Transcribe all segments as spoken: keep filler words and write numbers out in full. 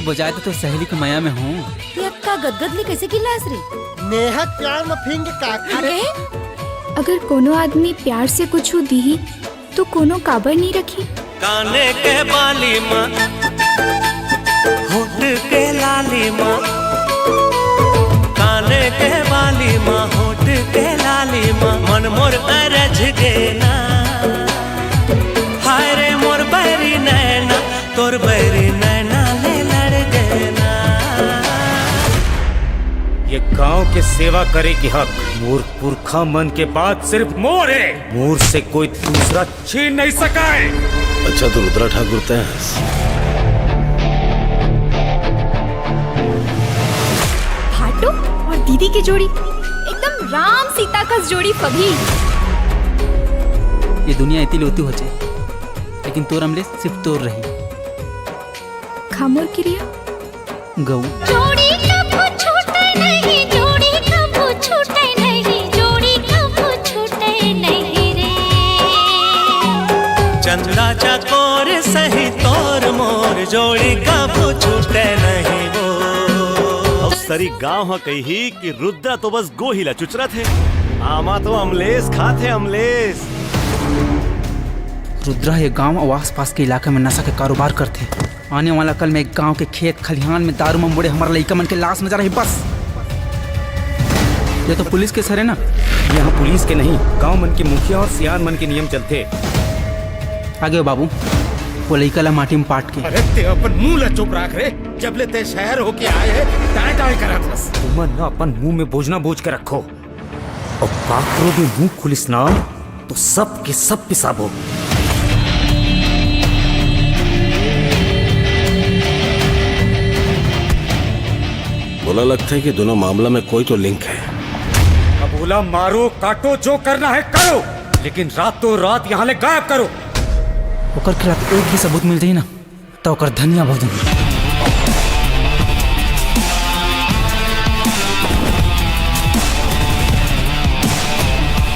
हो जाए तो, तो सहेली के मया में हूँ। ये अक्का गदगद ले कैसे गिलास रे? नेहा प्यार म फिंग काकी। अगर कोनो आदमी प्यार से कुछ दिही तो कोनो काबर नहीं रखी। काने के बाली माँ, होठ के लाली माँ, काने के बाली माँ, होठ के लाली माँ, मन मोर अरझ गे ना। हाय रे मोर बैरी नैना, तोर बैरी नैना ले लड़ गे ना। ये गांव के सेवा करे के हक मोर पुरखा मन के बाद सिर्फ मोर है। मोर से कोई दूसरा छीन नहीं सका है। अच्छा तो रुद्रा ठाकुर तय हस। भाटो और दीदी की जोड़ी एकदम राम सीता कस जोड़ी फबी। ये दुनिया इतनी लोती हो जाए, लेकिन तोर अमलेश सिर्फ तोर रही। खामोर किरिया। गऊ। जोड़ी कभू छूटे नहीं, जोड़ी कभू छूटे नहीं, जोड़ी कभू छूटे नहीं रे। चंदा चकोर सही तोर मोर, जोड़ी कभू छूटे नहीं वो। अब सरी गांव ह कही कि रुद्रा तो बस गोही ला चुचरत हे, आमा तो अमलेश खात हे, अमलेश। रुद्रा ये गांव और आसपास के इलाके में नशा के कारोबार करते। आने वाला कल में गांव के खेत खलिहान में दारू में मुड़े हमारा लइका मन के लाश नजर आई बस। ये तो पुलिस के सर है ना। यहाँ पुलिस के नहीं, गांव मन के मुखिया और सियान मन के नियम चलते। आगे हो बाबू, वो लइका ला माटी में पाट के। अरे ते अपन मुंह ला चुप राख रे। जब ले ते शहर होके आए है, टाय टाय करत हस। तुमन न अपन मुंह में बोझना बोझ के रखो, और काकरो भी मुंह खुलिस ना तो सब के सब पिसाबो। बोला लगता है कि दोनों मामला में कोई तो लिंक है। अब बोला, मारो, काटो, जो करना है करो, लेकिन रातों रात यहाँ ले गायब करो। ओकर खिलाफ एक भी सबूत मिल जाई ना, तो ओकर धनिया भोजन।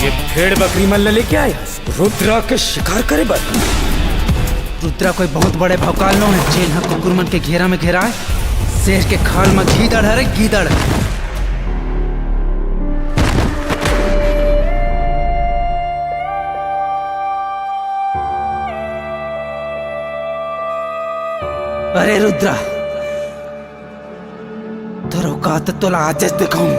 ये भेड़ बकरी मन ला लेके आए रुद्रा के शिकार करे बर। रुद्रा कोई बहुत बड़े भौकाल नो है, जेन ह कुकुर मन के घेरा में घेरा है। शेर के खाल में गीदड़ है रे, गीदड़। अरे रुद्रा, तोर औकात तोला आज दिखाऊं।